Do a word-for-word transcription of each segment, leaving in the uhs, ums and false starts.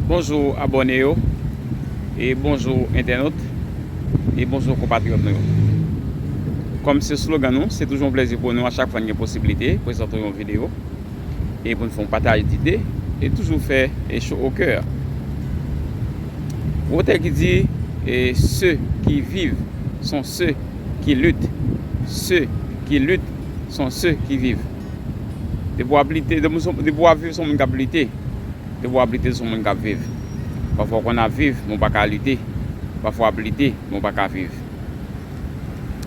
Bonjou abòne yo, e bonjou entènot, e bonjou konpatriyòt nou yo. Kòm se slogan nou, se toujou yon plezi pou nou a chak fwa n gen posiblite prezante yon videyo, e pou n fè yon pataj dide, e toujou fè e cho o kè. Wotè ki di, e ceux qui vivent sont ceux qui luttent, ceux qui luttent sont ceux qui vivent. Depi w ap lite, depi w ap viv, se yon moun k ap lite. Depi w ap lite, se yon moun k ap viv. Pafwa w konn ap viv, men w pa ka lite. Pafwa w ap lite, men w pa ka viv.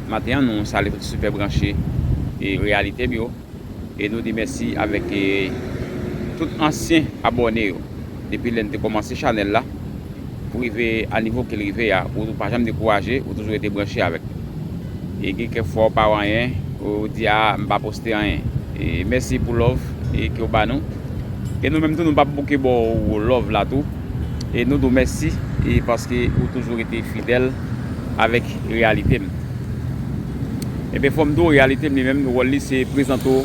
Maten an, nou salye tout sipè branche e Reyalite m yo. E nou di mèsi avèk e, tout ansyen abòne yo. Depi lè n te kòmanse chanèl la, pou rive a nivo ke l rive a, ou pa janm dekouraje, ou toujou rete branche avèk nou. E gen kèk fwa ou pa wè anyen, ou di, "A, m pa poste anyen." E mèsi pou love e ke w ba nou. E nou menm tou, nou p ap bouke ba w love la tou. E nou di w mèsi, e paske ou toujou rete fidèl avèk Reyalite m. Ebyen, fò m di w, Reyalite m li menm, wòl li se prezante w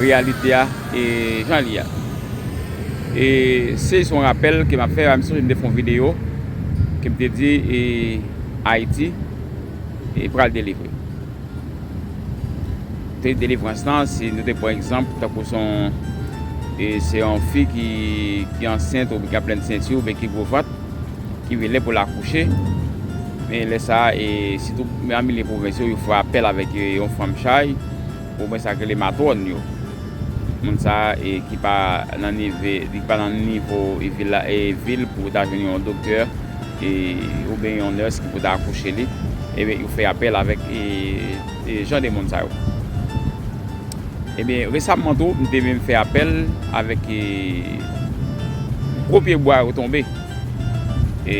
reyalite a e jan li a. E se yon rapèl ke m ap fè, m sonje m te fè yon videyo ke m te di, e Ayiti e pral delivre. Te delivrans lan, si nou te pran egzanp, tankou se yon, e se yon fi ki, ki ansent oubyen ki ap plenn senti oubyen ki gwo vant, ki vin lè pou l akouche. Men lè sa a, e sitou nan milye pwovens yo, yo fè apèl avèk, e yon fanm chay, oubyen sa k rele matwòn yo. Moun sa a, e ki pa nan nive, ki pa nan nivo e vil la, e vil pou ta jwenn yon doktè, e, oubyen yon nurse ki pou ta akouche li, ebyen, yo fè apèl avèk, e, e jan de moun sa yo. Ebyen, resamman tou, m te menm fè apèl avèk, e, gwo pye bwa yo tonbe. E,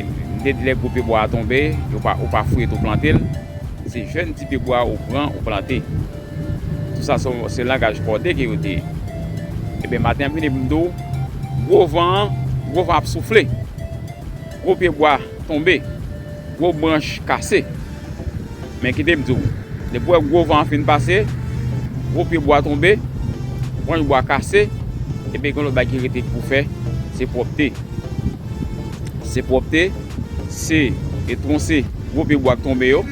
m te di lè gwo pye bwa a tonbe, yo pa, ou pa fouye tou plante l. Se jèn ti pye bwa ou pran, ou plante. Tou sa se, se langaj kòde ke yo te ye. Ebyen, maten an vini pou m di w, gwo van an, gwo van ap soufle. Gwo pye bwa tonbe. Gwo branch kase. Men kite m di w, depi w wè gwo van an fin pase, gwo pye bwa tonbe, branch bwa kase, ebyen, gen lòt bagay ki rete pou fè, se pwòpte. Se pwòpte, se e twonse gwo pye bwa k tonbe yo,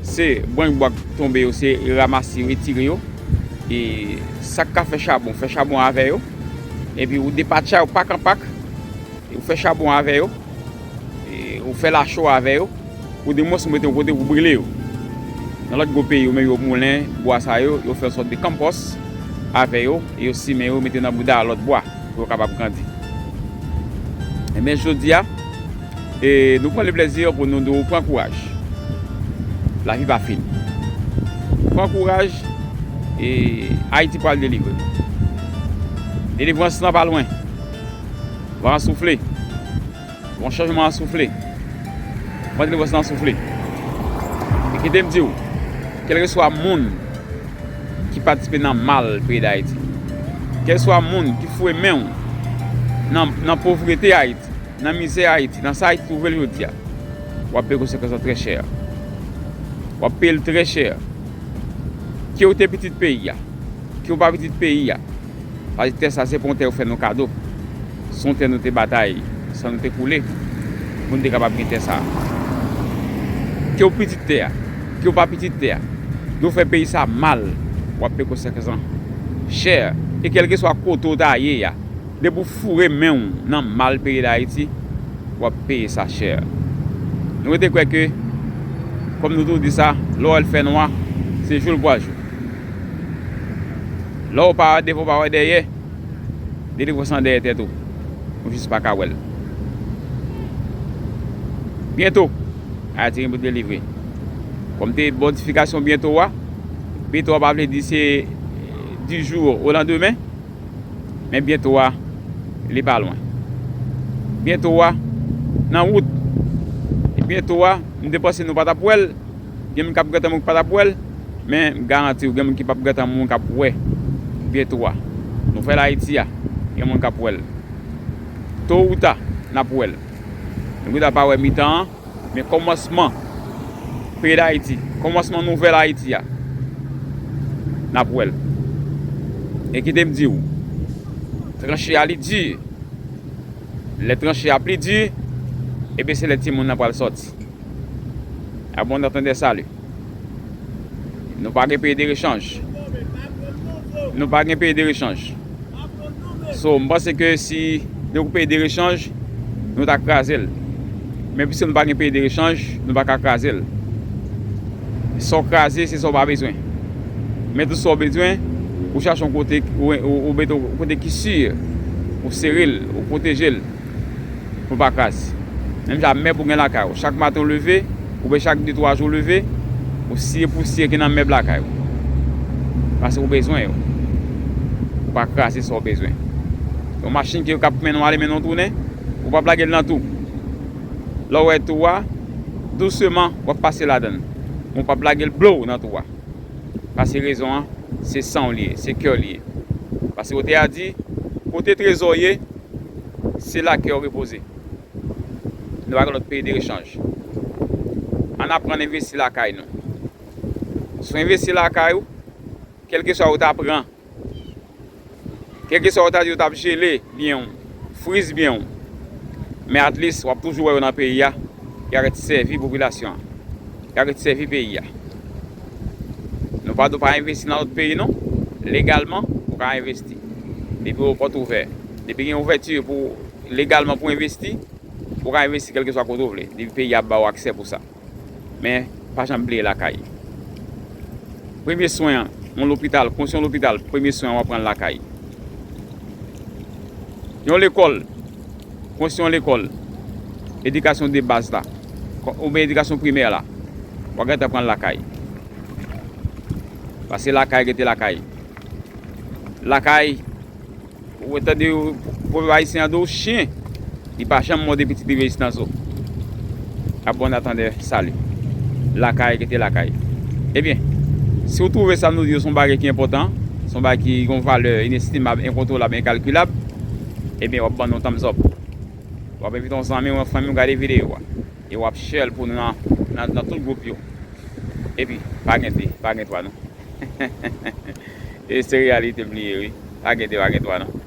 se branch bwa k tonbe yo, se e ramase yo, etire yo. E sa k ka fè chabon, fè chabon avè yo. Epi ou depatcha yo pak an pak, e ou fè chabon avè yo, e ou fè lacho avè yo. Ou di mwens ou mete yon kote pou brile yo. Nan lòt gwo peyi, yo menm yo moulen bwa sa yo, yo fè yon sòt de konpòs avè yo, e yo simen yo, mete nan bouda lòt bwa pou yo kapab grandi. Ebyen, jodi a, e nou pran le plèzi pou nou di w pran kouraj. Lavi pa fini. Pran kouraj, e Ayiti pral delivre. Delivrans lan pa lwen. Van an soufle. Bon, chanjman an soufle. Van delivrans lan soufle. E kite m di w, kèlkeswa moun ki patisipe nan mal peyi Dayiti, kèlkeswa moun ki foure men w nan, nan povrete Ayiti, nan mizè Ayiti, nan sa Ayiti twouve l jodi a, w ap peye konsekans lan trè chè. W ap peye l trè chè. Ke w te pitit peyi a, ke w pa pitit peyi a, paske tè sa se pa yon tè yo fè nou kado. Se yon tè nou te batay, san nou te koule, pou n te kapab gen tè sa. Ke w pitit tè a, ke w pa pitit tè a, yo fè peyi sa mal, w ap peye konsekans lan chè. E kèlkeswa kote w ta ye a, depi w foure men w nan mal peyi Dayiti, w ap peye sa chè. Nou rete kwè ke, kòm nou toujou di sa, lè w wè l fè nwa, se jou l pral jou. Lè w pa wè devan, w pa wè dèyè, delivrans lan dèyè tèt ou. Ou jis pa ka wè l. Byento, Ayiti gen pou delivre. Kòm te modifikasyon byento a, byento a pa vle di se du jour au lendemain, men byento a, li pa lwen. Byento a, nan wout. E byento a, m te panse nou pa t ap wè l, gen moun k ap gentan moun k pa t ap wè l, men m garanti w, gen moun ki p ap gentan moun k ap wè byento a. Nouvèl Ayiti a, gen moun k ap wè l. To ou ta, n ap wè l. Nou gentan pa wè mitan an, men kòmansman peyi Dayiti, kòmansman nouvèl Ayiti a, n ap wè l. E kite m di w, tranche a li di, Lè tranche a pli di, ebyen se lè timoun nan pral sòti. Abondan tande sali. Nou pa gen peyi de rechanj. Nou pa gen peyi de rechanj. So, m panse ke si nou peyi de rechanj, nou ta kraze l. Men piske nou pa gen peyi de rechanj, nou pa ka kraze l. Sa w kraze, se sa w pa bezwen. Men tout sa w bezwen, ou chache yon kote, ou, ou, ou mete yon kote ki si, ou sere l, ou pwoteje l. Pou l pa kraze. Menm jan mèb ou gen lakay ou. Chak maten ou leve, oubyen chak de twa jou ou leve, ou siye pousye ki nan mèb lakay ou. Paske ou bezwen yo. Ou pa kraze sa w bezwen. Yon machin ki k ap mennen w ale, mennen w tounen, ou p ap lage l nan tou. Lè w wè tou a, douseman, w ap pase ladan l. Men w p ap lage l blow nan tou a. Paske rezon an, se san w li ye, se kè w li ye. Paske kote a di, kote trezò ye, se la kè w repoze. Nou pa gen lòt peyi de rechanj. Ann aprann envesti lakay nou. Si w envesti lakay ou, kèlkeswa ou ta pran, kèlkeswa ou ta di ou t ap jele byen w, friz byen w, men at least w ap toujou wè yo nan peyi a, y a ret sèvi popilasyon an, y a ret sèvi peyi a. Nou pa dwe pa envesti nan lòt peyi non. Legalman, ou ka envesti. Depi yon pòt ouvè, depi gen ouvèti pou legalman pou envesti, ou ka envesti kèlkeswa kote w vle, depi peyi a ba w aksè pou sa. Men, pa janm bliye lakay. Premye swen an, yon lopital, konstwi yon lopital, premye swen an w ap pran l lakay. Yon lekòl, konstwi yon lekòl, edikasyon de baz la, oubyen edikasyon primè la, w ap gentan pran l lakay. Paske lakay rete lakay. Lakay, ou tande pwovèb ayisyen an di w chen, li pa janm mòde pitit li veye nan zo. Abondan tande sali. Lakay rete lakay. Ebyen, si w twouve sa nou di yo se yon bagay ki enpòtan, se yon bagay ki gen yon valè inestimab, enkontwolab, enkalkilab, ebyen w ap ban nou thumbs up. W ap envite yon zanmi w, yon fanmi w gade videyo a. E w ap share l pou nou nan, nan, nan tout gwoup yo. Epi, pa gen de, pa gen twa non. E se reyalite m li ye wi. Pa gen de, pa gen twa non.